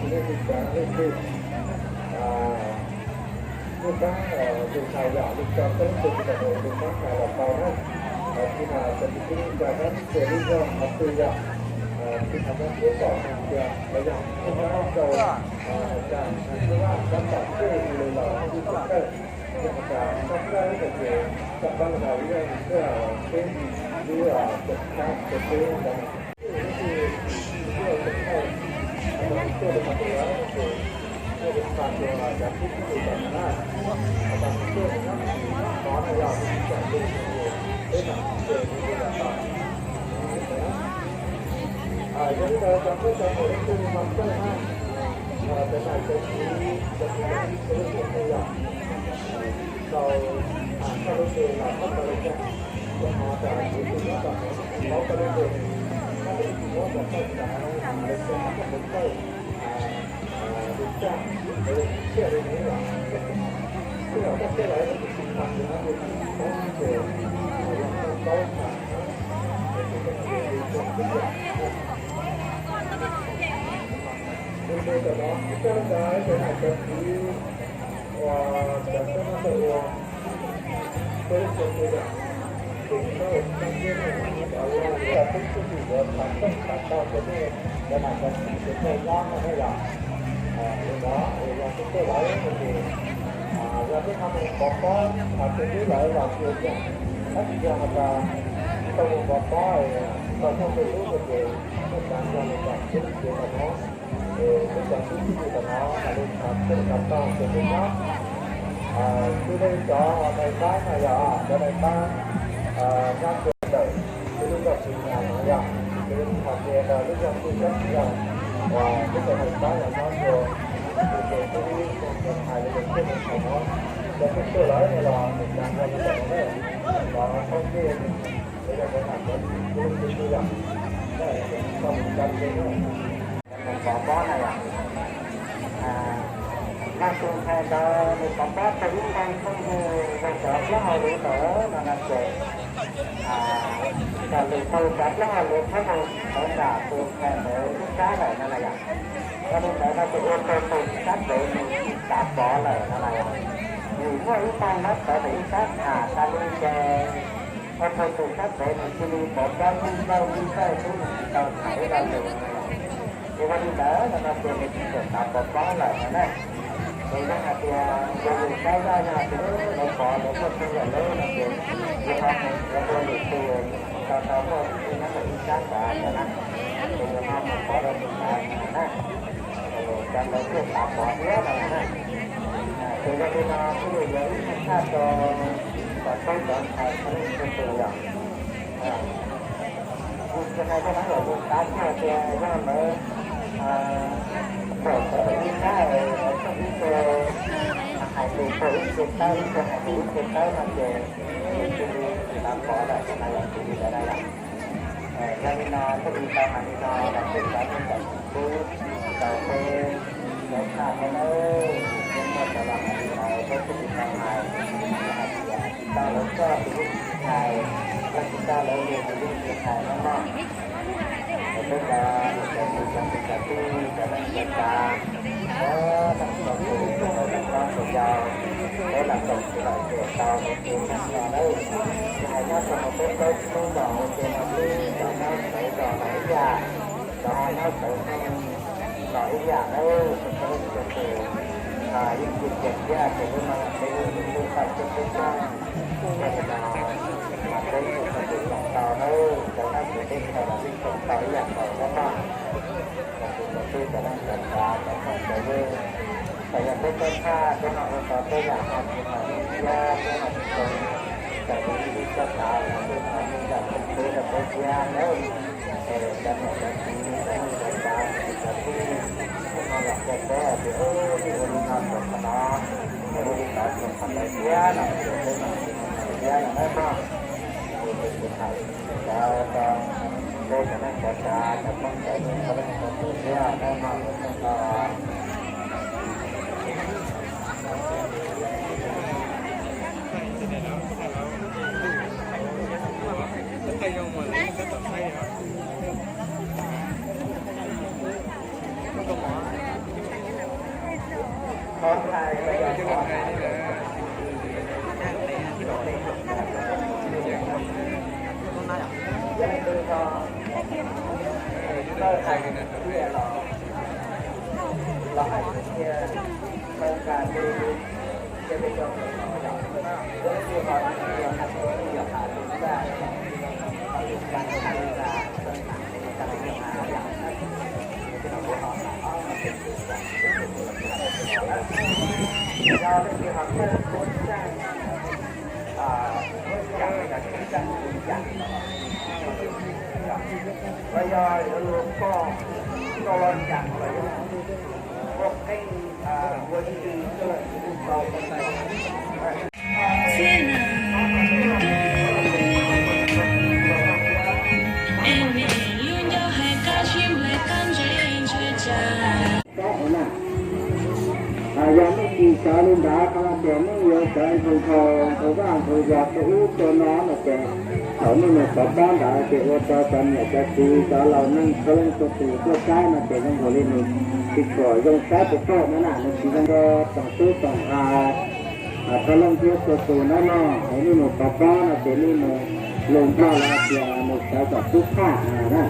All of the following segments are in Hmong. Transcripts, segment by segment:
Neeg sib pom xwb na. Lub kab lus hais yom, lub kab lus tsis tau mus lub kab hais los tau na. Tsis hais txog tus tib neeg cas kab txawm lub zog qhov twg yom, tsis hais kab tib pom hais tias los yog lub kab rau hais tias hais txog kab tom tej li los kuj tsis txawj, yog hais tias txog kab ces txog kab los yog lub zog peb lub cov kab cov teb ntawd. Yog peb ho mus pov pob, peb twb lawv los tsis yog, tab sis yog hais tias tau mus pov pob, tau muaj tej lub no ces muaj tsav nrog los kom peb lub cev los no, peb cov tub txib los no mam li txhob txhawj tau ces peb nyob. Kuj yog cov nais npab no yog cov nais npab nyob rau ntawm peb lub zos Tsis Nyas no. Yog, ces yog thaum ces lub zog kuj tsob tsis yog uas lub sij hawm tab los nyob rau tus ces tus ib tus ces hais li tus thiaj li hais no, los kuj tuaj lawm los tus cas yog li ntawd na, los thoob tej lub zog ntawd mas cov tus kuj yog, tau mus cov ntawd na. Mus pov pob na yom. Mas tus ntxhais ntawd nws pov pob tau ib ntoo phooj ywg yog cov plaub hau luv ntawd no no ces, kom lwm tus cov plaub hau luv thiab mus tau nram tus ntxhais ntawd ib sab lawm no na yom. Yog li ntawd no ces ua rau tus sab pem nws tsis xav pov lawm no na yom. Vim muaj ib ntoo nyob tod ntawm ib sab tham tas li ces ua rau tus sab pem nws cia li pov pob vij vawj vij vawj xwb nws tsis tau tham ib lo lus. Ces yog li ntawd no no ces nws tsis txawm xav pov pob lawm no na. Ces yog hais tias yog lwm saib zoj yog hais tias lawv pov lawv muaj txhua yam lawm no ces yus ho mus yuav dua lwm tus tau tau muaj ib tug nyob rau ib sab ntawd no na. Ces yus ho mus pov rau tus ntawd no na. Cov ntawd thiaj xav pov thiab no na. Ces yog li no kuj yuav ib tug tshaj rau cov tub cov ntxhais txhua leej txhua tus yom. Kuv tsis hais rau lawv lawm, kuv xav txog tias yog lawv tawm tawv lawm ib sab es lawv txog ib ce hais lus rau ib ce tawb, ib ce hais lus ib ce tawb no ces nws cia li tsis xav pov lawm no na yom, cia li ntawd na yom. Yog li no thiaj li tau hais li no los peb cov neeg txawj tub txawj peb cov tshaj thiab nawb, peb muaj cov los hais li ntawd peb thiaj li tau hais, hais tias tsis tau lawv coj tus yeej tsis hais, los tsis tau lawv lus tus yeej tsis hais no mog. Peb cov niam cov txiv cov kwv cov tij cov leej cov tsav, cov neej cov tsav, cov hlob cov yau, peb los koom tsis los ces tau lawv tus neeg no nawb. Tsis hais nyob rau hauv peb plaub hnub los ua ke no twb cov nyob sawv zos los ib yam, cov ho nyob sawv xeeb los ib yam nawb, txhua leej txhua tus yeej cia siab tias lub no yog peb lub ntuj toj siab peb txheej, yog li no mas peb txhua tus koom tau nawb, cov nyob txawv teb chaws los yeej koom tau ib yam nkaus nawb mog. Cov kwv cov tij cov neej cov tsav cov phooj cov ywg, txawm yog peb tuaj tshaj peb ho ua tau tej yam ho tsis haum lub siab peb ho tsis zoo raws li lub siab xav los yeej thov nej zam lub txim pub rau peb thiab nawb. Es cov niam cov txiv cov neej cov tsav cov kwv cov tij, nej ho zam txim pub rau peb hais tias wb ua li no rau qhov no, es ua li no rau qhov ntawd thiab no ces peb mam li ua li no thiab no nawb mog. Ces kuv tham li ntawd rau peb cov neej cov tsav cov phooj cov ywg txhua leej txhua tus thiab nawb mog, ua tsaug ntau. Los yog yuav luag pog tau los ncaim los yog ua qeej ua ci tau. Yog nej tsis xav li ntawd qhov no ces nej yuav sawv nthau nthau nthau vaj nthau yos rau ub rau no no ces thaum nej mus pov pob ntawd ces ua rau cov niam cov txiv cov laus neej txhua leej txhua tus tuaj saib no ces zoo nkaus li nws tsis tshua zoo saib puas tau no na, nws tsis zoo rau tsoom tub tsoom ntxhais txhua leej thiab txhua tus nawb mog. Es nej mus pov pob no ces nej mus lus Nplog lawv hais tias mus sawv kom xub phaj na.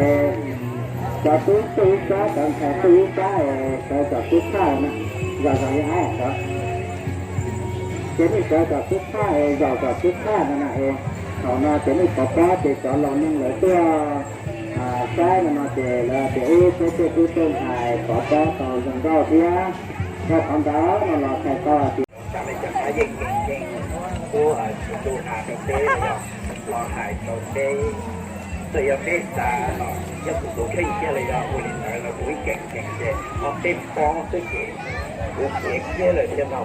Es cov tub tuaj ib sab, cov ntxhais tuaj ib sab es sawv kom xub phaj na, zom zaws li ab. Ces nej sawv kom xub phaj es zaum kom xub phaj no na es thaum no ces nej pov pob ces cov laus neej lawv tuaj saib no no ces lawv tias ub peb tej tub tej ntxhais pov pob tau zoo nkauj thiab. Yog qhov ntawd no los txhais tau hais tias cov yeej ceev ceev, kuv tsis tu has rau peb los yog los hais rau peb Txawm yog peb xav los yog kuv tus kheej thiab los yog ua li ntawd los kuv ib keem keem ces ob peb pob xwb ces kuv khiav kiag lawm thiab no.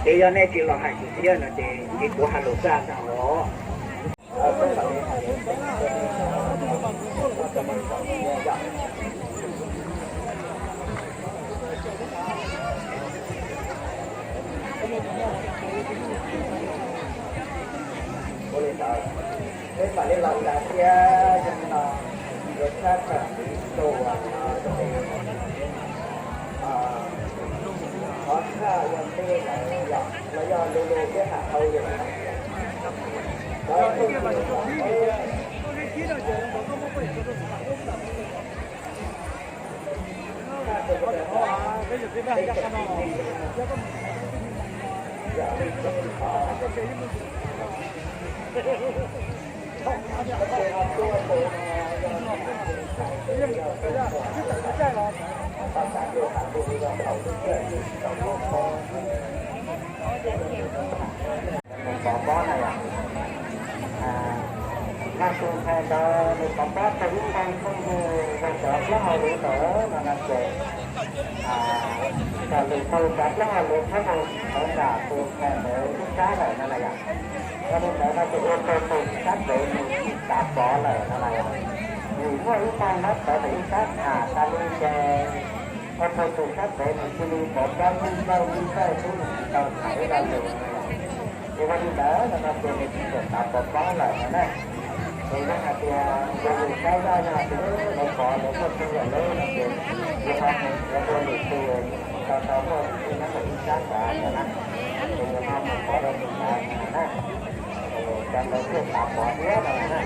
Ces yog nej tsis los hais kuv thiab no ces kuv hais lus txaj ntag os. Ua li ntawd, peb mam li los txog thiab yog no yuav tshaj tawm tus uas no qhov tshaj yog tej ntawd yom, los yog lus lus thiab hais tau yom. Nws pov pob na yom. Naj tus ntxhais ntawd nws pov pob tau ib nqaij phooj ywg yog cov plaub hau luv ntawd no no ces, kom lwm tus cov plaub hau luv thiab mus sawv nram tus ntxhais ntawd ib sab lawm no na yom. Yog li ntawd no ces ua rau tus sab pem nws tsis xav pov lawm no na yom. Vim muaj ib nqaij nyob tod ntawm ib sab tham tas li ces ua rau tus sab pem nws cia li pov pob vij vawj vij vawj xwb, nws tsis tau tham ib lo lus. Ces ua li ntawd no no ces nws tsis tshua xav pov pob lawm no na. Ces yog hais tias yog lwm saib zaj yog hais tias lawv pov lawv muaj tswv yim lawm no ces yus ho mus yuav dua lwm tus tau tau muaj tus twg nyob ntawm ib sab ntawd no na. Ces yus ho mus pov rau tus ntawd no na. Cov ntawd thiaj xav pov thiab no na.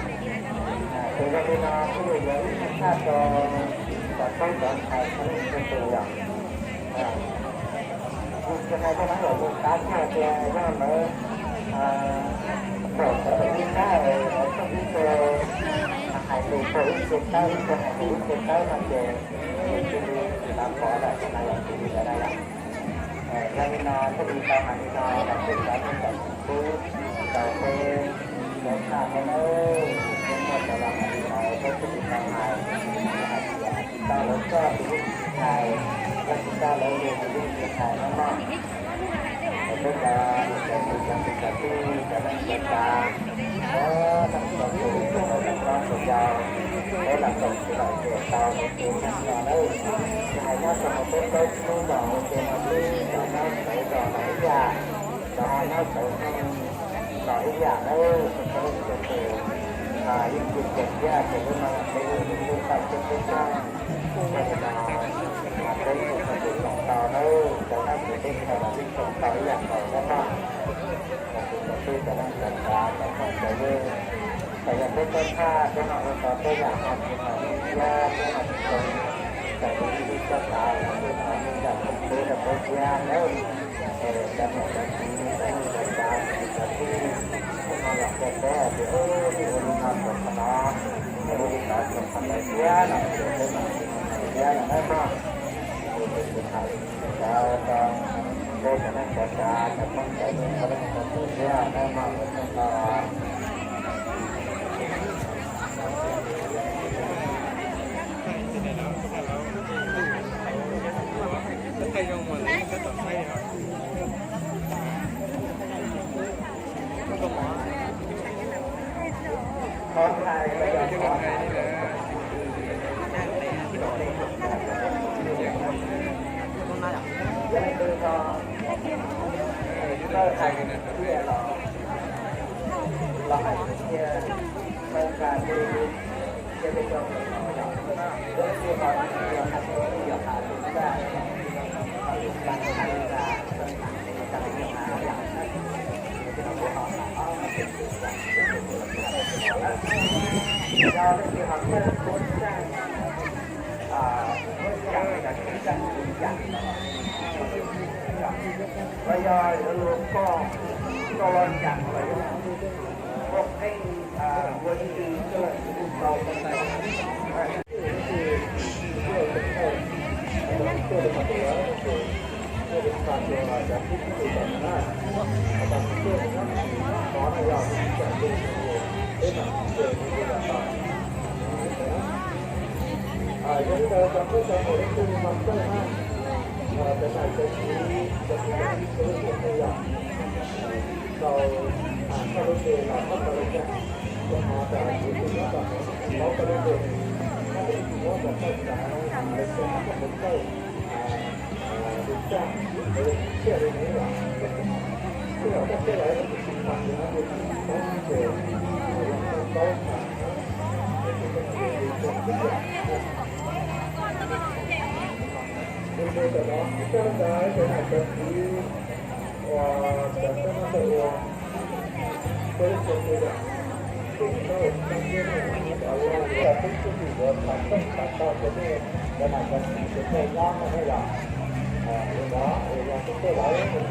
Ces yog li no kuj yuav ib txhij tshaj rau cov tub cov ntxhais txhua leej txhua tus yom. Kuv tsis hais rau lawv lawm lus kav txog tias yog lawv ntaus tawv lawm ib sab, lawv txog ib tug hais lus rau ib ce tawb, ib tug hais lus ib ce tawb no ces nws cia li tsis xav pov lawm no na yom, cia li ntawd na yom. Yog li no thiaj li tau hais li no los kuj xav txog tus tub rau peb cov tshaj peb nawb, peb muaj cov los hais li ntawd peb thiaj li tau hais, hais tias tsis tau lawv coj tus yeej tsis hais, yog tsis tau lawv lus tus yeej tsis hais no mog. Es peb cov niam cov txiv cov kwv cov tij cov neej cov tsav, cov neej cov tsav tus tub tus yau, peb los koom tsis los ces tau tus tub neej no nawb. Tsis hais nyob rau hauv peb plaub hnub los ua ke no xwb, cov nyob sawv zos los ib yam, cov ho nyob sawv xeev los ib yam nawb. Peb tus yeej tsis hais thiab ces lub no peb yeej tsis tau thiab peb txog. Yog li no peb txhua tus koom tau nawb, cov nyob sawv teb chaws los yeej koom tau ib yam nkaus thiab mog. Cov kwv cov tij cov neej cov tsav cov phooj cov ywg, txawm yog peb tuaj tshaj peb ho ua tau tej yam ho tsis haum yeej thiab peb ho tsis zoo, txawm yog ib tug txoj kev los yeej thov yeej zam txim pub rau peb thiab nawb. Es cov niam cov txiv cov neej cov tsav cov kwv cov tij, peb ho los qhia peb hais tias ua li no txog qhov no, ua li no txog qhov ntawd thiab no ces peb mam li mus hais thiab no nawb mog. Ces kuv tsis hais cov rau peb cov neej cov tsav cov phooj cov ywg txhua leej txhua tus thiab nawb mog, ua tsaug ntau. Los yog yuav luag koj tau los ncaim los yog koj pheej ua ib tug coj los tsis tau tau. Yog li ntawd cov phooj cov ywg leej twg ho txawj na, cov nam cov txiv, cov tub cov kiv txhua leej txhua tus yom, tau txoj lub npe los thov tau li cas, ces ho tas kuv tus nyob tom no, tau txoj lub npe, koj tus nyob tom txoj kev, lub npe koj tus txawj, lub txaj, lub txaj li no yom. Tej zaum koj txawj lawm tus tsis tau, ces no tus tsis tau ces los yog koj paub tas, ces tus koj tus li tus txawj li yom. Tus npe tom no kuv coj leej ntawd cov nam cov txiv uas cov txawj noj txawj ua, txhua leej txhua tus yom, ces tau txog tias cov tub txib yuav xav txog xav tau rau nej cov nam cov txiv sawv daws nyob no na yom. Li ntawd es yog txawj txawj lawm no ces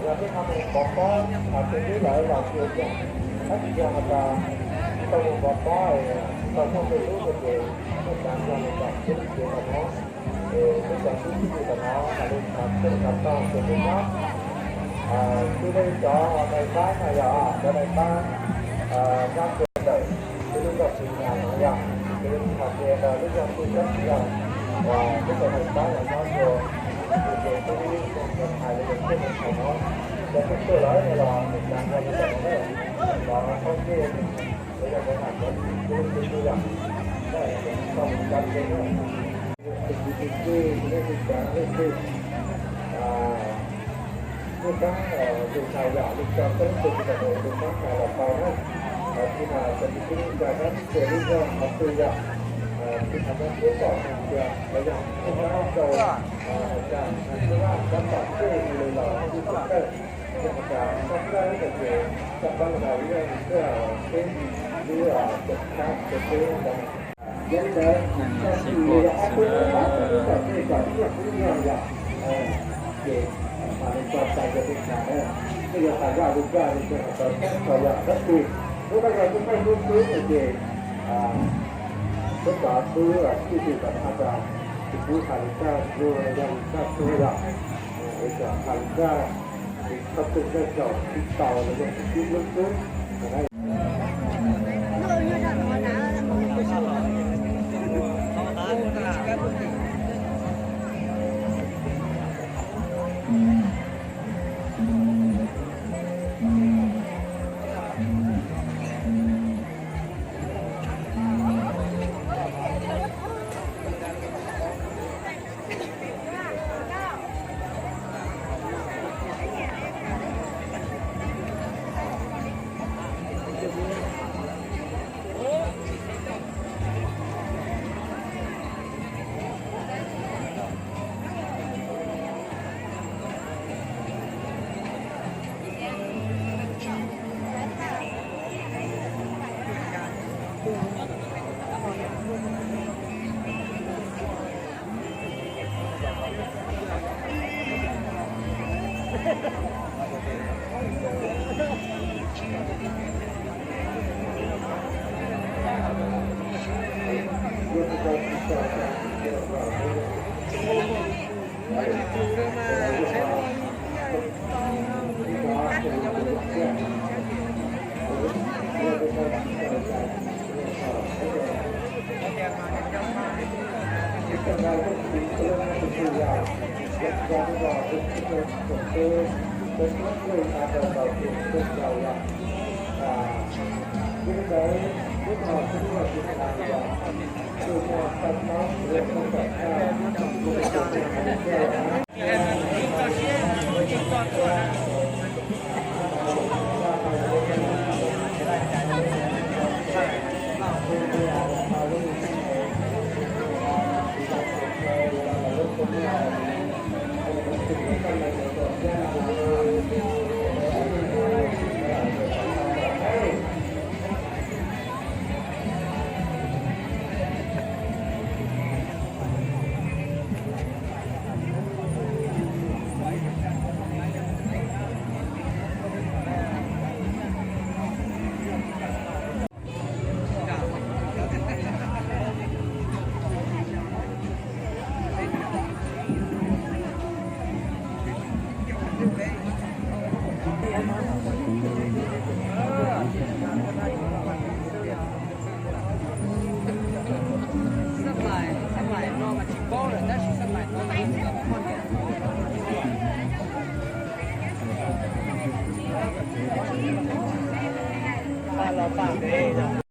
yog nej ho mus pov pob rau twg lawm los tsis ua cas, tab sis yog hais tias tsis tau mus pov pob es tsis tau muaj Facebook no ces nej xav nrog los tom peb lub tsev tom no, es peb cov tub txib tom no mam li xav txog xav tau ces nej nyob. Kuv nej cov uas nais npab no yog cov nais npab nyob kiag ntawm peb lub zos Txwv Nyas no yog, ces hais tias lub zos Txwv Nyas yog uas peb cov nais npab uas nyob rau tus ces peb ib xyoo cov hais los yog peb mus hais no, yog peb tuaj lawm no los nws xav nrog los tom no na, los thaub ncej, los yog cov nam cov txiv peb lub tsev yom, tau mus cov tsev na. Tus txiv tus txij, tus nej tus tsav leej twg, nej pab tus hais yom, li tso peb tus tsis tau tus pab hais los tau na. Tsis hais cov txiv tub tsav nyob txhua lub zos qhov twg yom, tsis hais nyob tib tom hais tias los yog nej pab rau hais tias hais txhua laj cov tom txij li los txij tus kawg, yog hais tias txoj kawg no ces txoj kawg los yog tus kawg peb twb cov tshab cov teb ntawd. Yog li ntawd, txoj sia li yog ob peb lub pab txog tom tej kom ib nyuag kub nyuag yom, ces mam li tso txais rau peb tsav na. Tej yog tas zaj li zaj li ces mam tau txais tau yom, tab sis hnub no yog kuv pheej hlub xwb no ces peb cov tub txij twm kom hais tias tsis pub hais li zaj zuag yog li zaj txhua yom, es kom hais li zaj txhob txwm zaj zaum tsis tau los yog tsis sib hlub xwb.